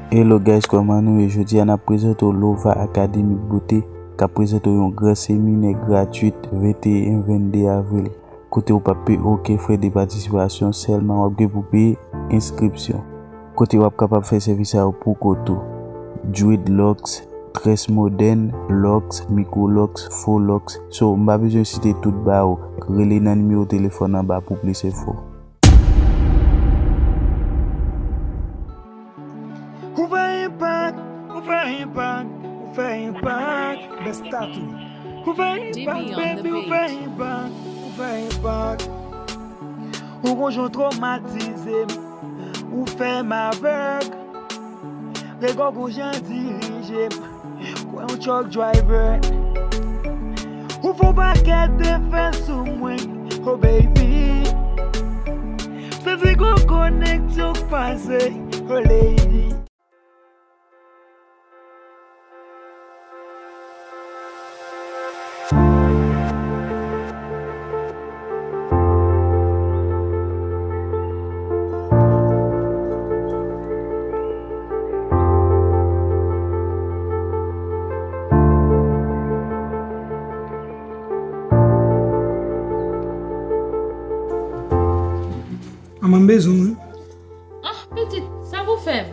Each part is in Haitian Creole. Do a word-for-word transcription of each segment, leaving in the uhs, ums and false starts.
Hello guys, kòman nou ye? Jodi a n ap prezante w Lova Academy Beauté k ap prezante w yon gran seminè gratwit venteyen, vennde avril, kote w p ap peye okenn frè de patisipasyon, sèlman w ap gen pou peye enskripsyon. Kote w ap kapab fè sèvis sa yo pou kont ou. Dreadlocks, très modène, locks, micro locks, faux locks. So, m pa bezwen site tout ba ou. Rele nan nimewo telefòn anba pou plis enfo. Ou fè enpak, ou fè enpak, ou fè enpak. Best tattoo. Ou fè enpak, baby, ou fè enpak, ou fè enpak. Ou gon jan w twomatize m, ou fè m avèg. Rega w gon jan dirije m, kwè yon truck driver. Ou fè yon pakèt efè sou mwen, oh baby. Santi gon koneksyon k pase, oh lady. Manman, m bezwen w wi. Ah, pitit, sa pou fè m?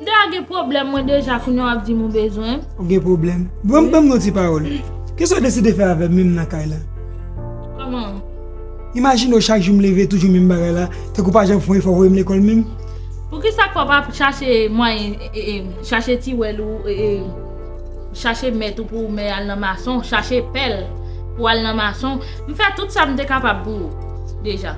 M deja gen pwoblèm mwen deja, kounye a w ap di m ou bezwen m? Ou gen pwoblèm? Ban m, ban m yon ti pawòl. Kisa w deside fè avè m menm nan kay la? Kòman? Imajine w chak jou m leve, toujou menm bagay la. Tankou w pa janm fè yon efò voye m lekòl menm. Poukisa k fè w pa chache mwayen, e, e, chache ti wèl ou, e, e, chache mèt ou pou w mèt al nan mason, chache pèl pou w al nan mason? M fè tout sa m te kapab pou ou deja.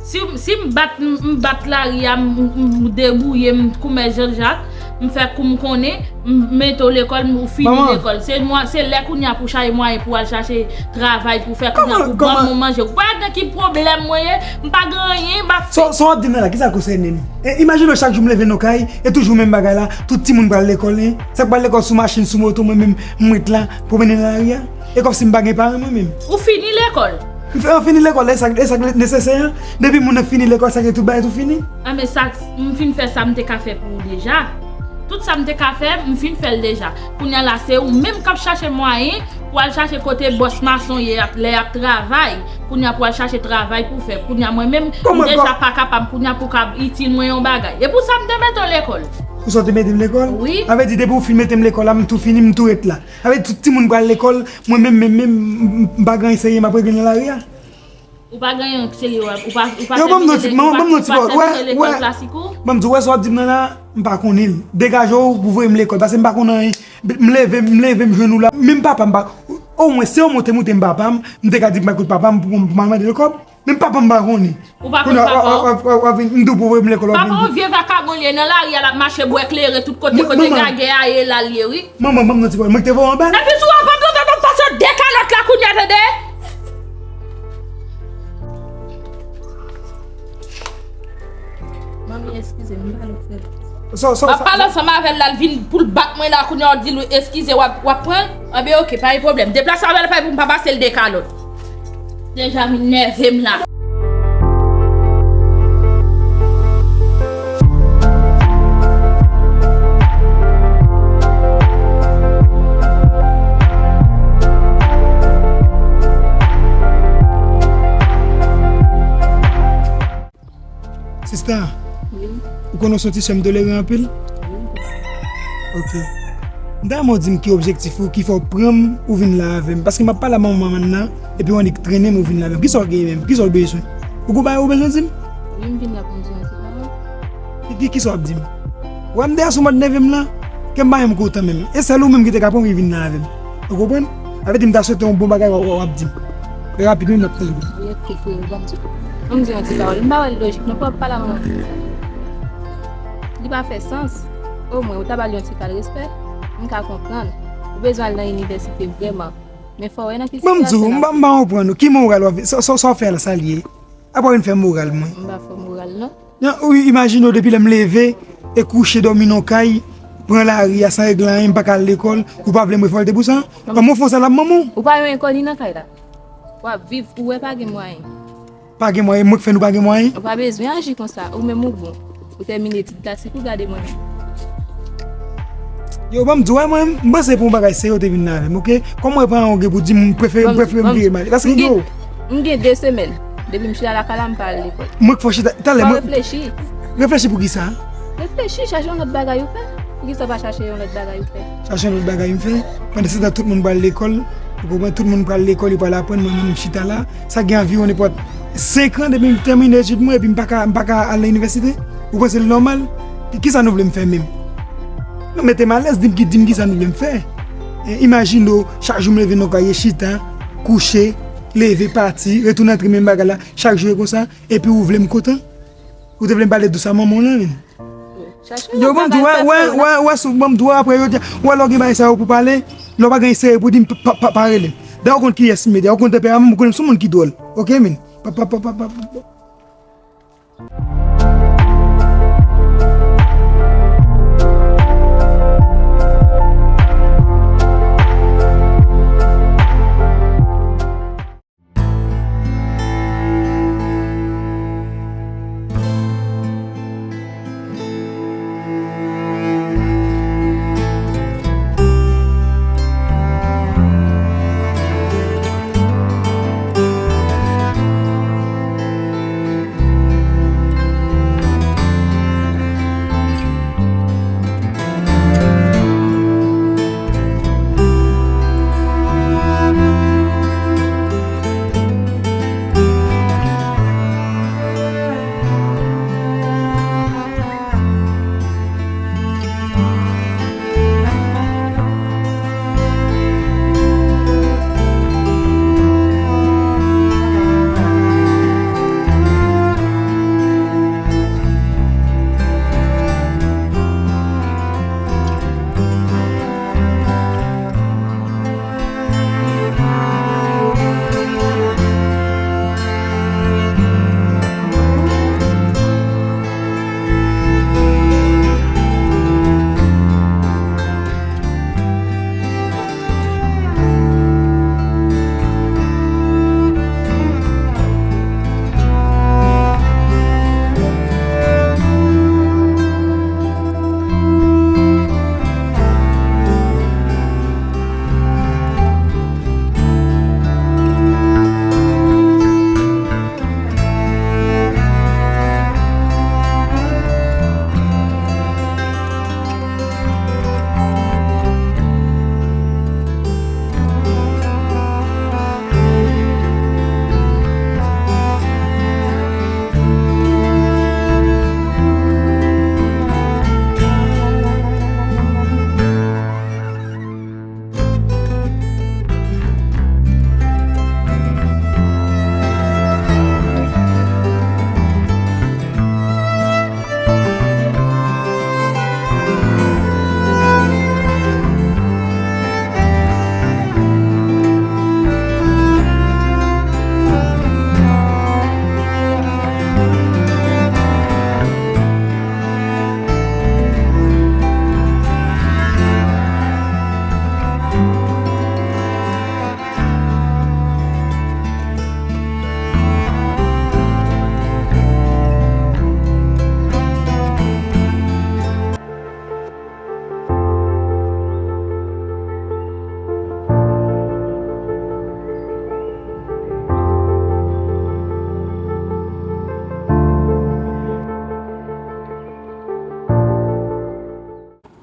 Si, si m bat, m, m bat lari a, m, m, m debouye m koumè Jan Jak, m fè kou m konnen, m mete w lekòl, m, ou fini lekòl. Se mwa-, se lè kounye a pou w chache mwayen pou w al chache travay pou w fè kounye a pou w ban m manje. Ou pa wè nan ki pwoblèm mwen ye? M pa gen anyen m ap fè. Sa, sa w ap di m nan la, kisa konsène m? E, imajine w chak jou m leve nan kay, e toujou menm bagay la, tout timoun pral lekòl, en. Sa k pral lekòl sou machin, sou moto, mwen menm, m ret la, pwomennen nan lari a. E kòmsi m pa gen paran mwen menm. Ou fini lekòl? M fè, m fini lekòl, e sa, e sa k nesesè an. Depi moun nan fini lekòl, sa k tout bagay tou fini. Anben sa, m fin fè sa m te ka fè pou ou deja. Tout sa m te ka fè, m fin fè l deja. Kounye a la, se ou menm k ap chache mwayen pou al chache kote bòs mason ye, ap, lè y ap travay. Kounye a pou al chache travay pou fè. Kounye a mwen menm, m deja pa kapab. Kounye a pou ka itil mwen yon bagay. E pou sa m te mete w lekòl. Pou sa w te mete m lekòl? Wi. Sa vle di, depi w fin mete m lekòl la, m tou fini, m tou ret la. Sa vle di tout timoun pral lekòl, mwen menm, menm, menm, m, m, m pa gen anyen serye m ap regle nan lari a. Ou pa gen anyen serye, w ap, ou pa, ou pa tèmine lekòl klasik ou? Ban m di w, wè sa w ap di m nan la, m pa konnen l. Degaje w pou voye m lekòl, paske m pa konn anyen. M leve, m leve, m jwenn ou la. Menm papa m pa, omwen, si w monte, monte m papa m, m te ka di m pa kote papa m pou, pou m al mande l kòb. Menm papa m pa konnen. Ou pa konn papa w? Kounye a w ap, w ap, w ap, w ap vin, m di w pou voye m lekòl, w ap vin di. Papa w vye vakabon l ye, nan lari a l ap mache bwè klere tout kote, kote gagè a ye l al ye wi. Manman, manman, ti pòl, mwen ki te voye w anba l. Epi si w ap anba l, m ap pase w de kalòt la kounye a, tande? Manmi, eskize m, m pa lòt fè. So, so, m ap pale ansanm avè l la, l vin pou l bat mwen la, kounye a w di l eskize, w ap, w ap pran l? Anben, oke, pa gen pwoblèm. Deplase avè l, pa pou m pa pase l de kalòt. Deja vin nève m la. Sista, wi, ou konnen w se yon ti sè m tolere anpil? Wi. Ok. M ta renmen w di m ki objektif ou ki fè w pran m, ou vin la avè m. Paske m ap pale a manman w nan, epi w annik trennen m, ou vin la avè m. Kisa w genyen menm? Kisa w bezwen? Ou gon bagay ou bezwen di m? Wi, m vin la pou m di yon ti pawòl. Ki, ki, kisa w ap di m? Ou wè m deja sou mòd nève m lan? Kè m pa menm kontan menm. E sèl ou menm ki te ka pran m, vin la avè m. Ou konprann? Sa vle di m ta swete yon bon bagay, w, w, w ap di m. Rapid, wi, n ap tande. Wi, ok, frè, ban m di. Ban m di yon ti pawòl. M pa wè l lojik, non, pou w ap pale a manman m konsa. Li pa fè sans. Omwen, ou ta ba l yon ti kal respè. M ka konprann. Ou bezwen al nan inivèsite vrèman. Men fò w wè nan ki sitiyasyon l ap viv. Ban m di w, m pa, m pa konprann ou. Ki moral w ap, sa, sa, sa w fè a la, sa l ye? Apa w vin fè moral mwen? M pa fè moral, non. Nan, ou imajine w depi lè m leve e kouche dòmi nan kay, pran lari a san regle anyen, m pa ka al lekòl, ou pa vle m refòlte pou sa? Kòman w fè w sa la, manman w? Ou pa yon enkoni nan kay la. W ap viv, ou wè pa gen mwayen. Pa gen mwayen, mwen k fè nou pa gen mwayen? Ou pa bezwen aji konsa, ou menm ou bon. Ou tèmine etid klasik ou, gade mwen menm. Yo, ban m di w, wè, mwen, m panse pou yon bagay serye w te vin la avè m, oke? Kòm mwen pa yon gen pou di m, m prefere, m prefere m vire m ale. Paske, yo, m gen de semèn depi m chita lakay la, m pa al lekòl. Mwen k fò chita, talè, mwen. Pa reflechi. Reflechi pou ki sa? Reflechi, chache yon lòt bagay ou fè. Poukisa w pa chache yon lòt bagay ou fè? Chache yon lòt bagay m fè. Pandan se tan, tout moun pral lekòl. Ou konprann? Tout moun pral lekòl, yo pral aprann, mwen menm, m chita la. Sa gen anviwon nenpòt senk an depi m tèmine etid mwen, epi m pa ka, m pa ka al nan inivèsite. Ou panse l nòmal? Ki, kisa nou vle m fè menm? Nou mete m alèz, di m ki, di m kisa nou vle m fè. E, imajine w, chak jou m leve nan kaye, chita, kouche, leve, pati, retounen antre, menm bagay la, chak jou e konsa, epi ou vle m kontan? Ou te vle m pale dous a manman w lan, menm? Yo, ban m di w, wè, wè, wè, wè, sou, ban m di w, wè, apre yo di, wè, lè w gen bagay sa yo pou pale, lè w pa gen serye pou di m, pa, pa, pa rele m. Dayè, ou konn kiyès m ye, dayè, ou konn tanperaman m, ou konnen m se yon moun ki dwòl. Oke, menm. Pa, pa, pa.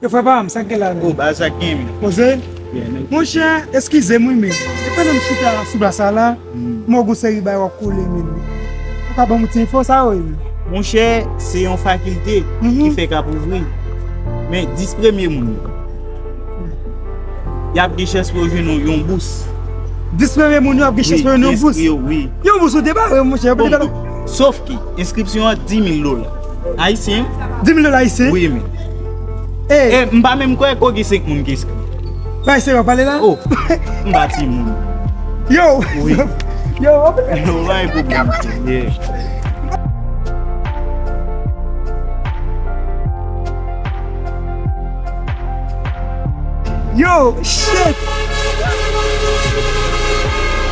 Yo, frè pa m, sa k gen la menm? Oh, ba sa k gen, men. Poze? Yeah, men. Monchè, eskize m, wi, men. E pandan m chita sou plas sa la, m wè gon seri bagay w ap kole, men. Ou ka ban m yon ti enfo sa yo, wi, men? Monchè, se yon fakilte ki fèk ap ouvri. Men dis premye moun yo, y ap gen chans pou yo jwenn yon, yon bous. Dis premye moun yo ap gen chans pou yo jwenn yon bous? Wi, wi. Yon bous ou te bare, monchè. Bon, sof ki, enskripsyon an, di mil dola ayisyen. Di mil dola ayisyen? Wi, men. E, m pa menm kwè ke gen senk moun ki enskri. Bay se yo pale la? Oh, m pa timoun. Yo! Wi. Yo, yo, pa gen pwoblèm. Yeah. Yo, shit!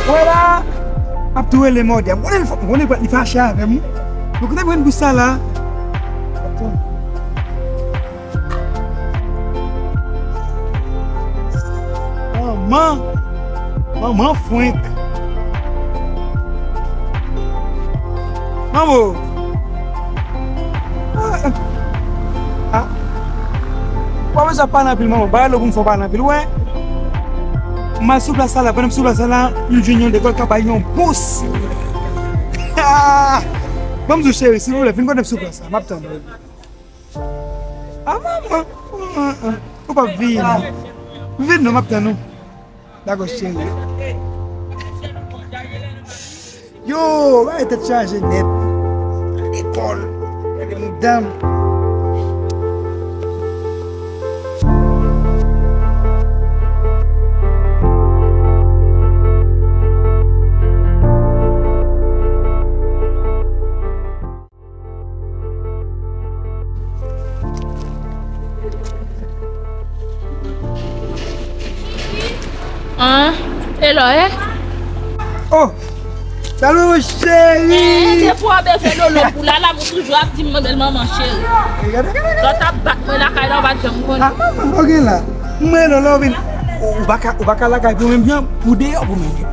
Wè la, ap tou rele mòde. M konnen li fache avè m. Mwen kote mwen bous sa la. Atann. Manman, manman fwenk. Manbo. Ah. Ou pa bezwen pale anpil, manman. Bagay lè pou m fè w pale anpil, wè. M al sou plas la, pandan m sou plas la, m jwenn yon lekòl k ap bay yon bous. Ah. Ban m di w, cheri, silvouplè, vin kote m sou plas la. M ap tann ou. Ah, manman. Ah, ah. Ou p ap vini. Vin non, m ap tann ou. Dakò, cheri. Yo, bagay tèt chaje nèt. Lekòl. Gade mouda m. An, e lò, e? Oh! Salut, mon chéri! Eh, depi w bezwen lolo pou lala, m toujou ap di m bèl manman cheri. Gade, gade, gade. Lò t ap bat mwen lakay la, ou pa t janm konnen. Ah, manman, ok la. Mwen, lolo, vin. Ou, ou pa ka, ou pa ka lakay pou menm jan, pou deyò pou menm jan.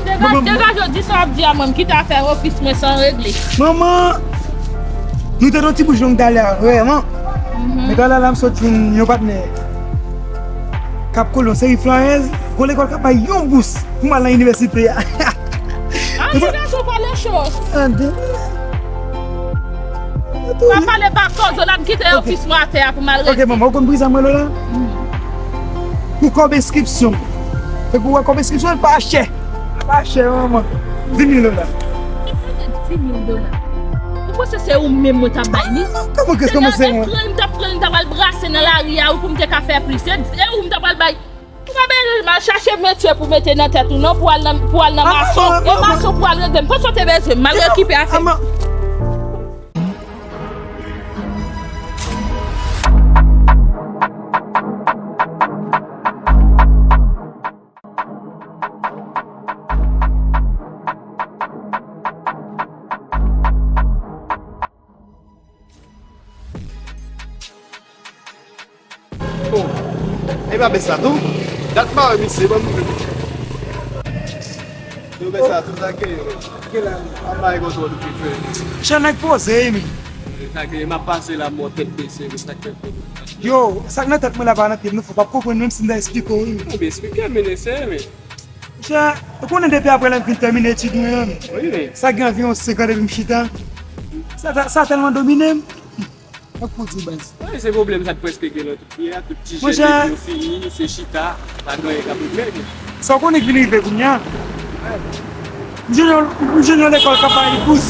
Degaje, degaje, di sa w ap di a mwen, m kite afè ofis mwen san regle. Manman, nou te nan ti bouch long talè a, vrèman. Mhm. Men talè la, m sot jwenn yon patnè k ap kole yon seri flyers, gon lekòl k ap bay yon bous pou m al nan inivèsite a. Ah, ti gason, pale cho. Tande. Pa pale pa kozo la, m kite ofis mwen atè a pou m al rete. Ok, manman, ou konn pri sa mwen lè la? Pou kòb enskripsyon. Fèk ou wè kòb enskripsyon, l pa chè. L pa chè, manman. Dis mil dola. Dis mil dola. Ou panse se ou menm mwen t ap bay li? Kòman, kòman se mwen? Se lè te pran, m t ap pran, m t ap al brase nan lari a, wi, pou m te ka fè plis. Se, se ou m t ap al bay. Ou pa bezwen m al chache metye pou mete nan tèt ou non, pou al nan, pou al nan mason. E mason pou al regle m. Panse w te bezwen m, m al rekipe afè m. Oh, e pa bès la tou? Dat m pa wè misye, ban m vin. Yo, bès la tou, sa k gen yo? Ki la? Apa e kontwòl ou ki fè? Chan nèg poze, wi. Sa k gen, m ap pase la, mò tèt bese, men sa k fè. Yo, sa k nan tèt mwen la pa nan pye m, non, fò w p ap konprann menm si m ta esplike w, wi. Ou byen esplike m, men eseye, men. Monchè, ou konnen depi apre lè m fin tèmine etid mwen an, wi, men sa gen anviwon senk an depi m chita. Sa, sa, sa tèlman domine m. Fòk pou di baz. Wi, se pwoblèm sa k prèske gen nan tout peyi a, tout ti jèn depi yo fini, se chita, pa gen anyen k ap regle. Sa w konnen k vin rive kounye a? M jwenn yon, m jwenn yon lekòl k ap bay bous.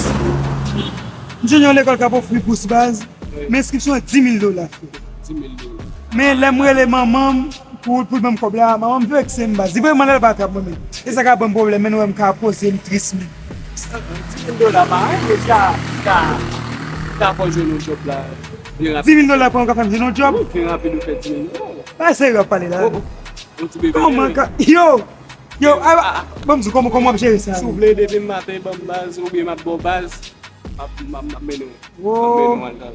M jwenn yon lekòl k ap ofri bous baz. Wi. Men enskripsyon an dis mil dola, frè. Dis mil dola. Men lè m rele manman m, Pou, pou l ban m kòb la, manman m vekse m baz. Li vrèman lè l pa trap mwen menm. E sa ka ban m pwoblèm, men nou wè m ka poze m tris menm. Dis mil dola pa anyen, men sa, sa, sa fè w jwenn yon djòb la byen rapid. Dis mil dola pou mwen ka fè m jwenn yon djòb? Wi, byen rapid ou fè dis mil dola. Pa serye w ap pale la. Oh, oh. Yon ti bebe. Kòman ka, yo, yo, a, a, ban m di w kòman, kòman w ap jere sa? Si w vle depi maten ban m baz, oubyen m ap ba w baz, m ap, m ap, m ap mennen w.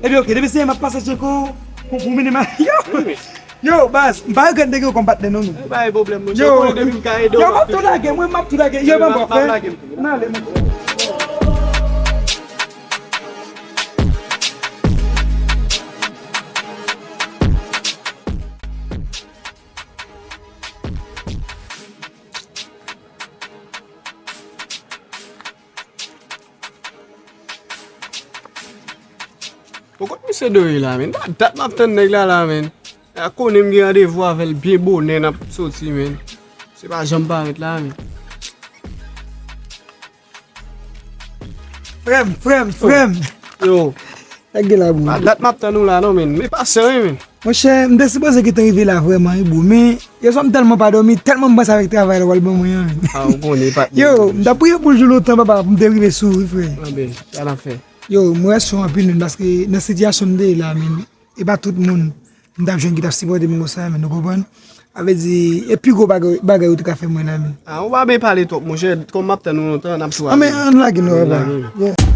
Ebyen, oke, depi se m ap pase tcheko pou, pou mennen ma-, yo! Yo, baz, m pa regrèt nèg yo kòm patnè non, non. E pa gen pwoblèm, non. Yo, yo, m ap tou lage, mwen, m ap tou lage. Yo, ban m fè. M ale, mwen. Bon, kot misye Doye la, men? Dat, dat m ap tann nèg la, la, men. A konnen m gen randevou avè l byen bonè n ap soti, men. Se pa janm parèt la, men. Frè m, frè m, frè m. Yo. Nèg gen la, bro. A dat m ap tann ou la, non, men. Men pa serye, men. Monchè, m te sipoze gentan rive la vrèman, wi, bro. Men, yèswa m tèlman pa dòmi, tèlman m panse avèk travay la w al ban mwen an, men. A, ou konnen, patnè. Yo, m t ap priye pou l jou lontan, papa, pou m te rive sou ou, wi, frè. Anben, sa n ap fè. Yo, m wè sou anpil, men, paske nan sitiyasyon m te ye la, men, e pa tout moun m t ap jwenn ki t ap sipòte m konsa, men, ou konprann? A vle di, e pi gwo bagay, bagay ou te ka fè mwen la, men. A, ou pa byen pale twòp, monchè. Kòm m ap tann ou lontan, n ap tou ale. A, men, ann lage non, papa. Yeah.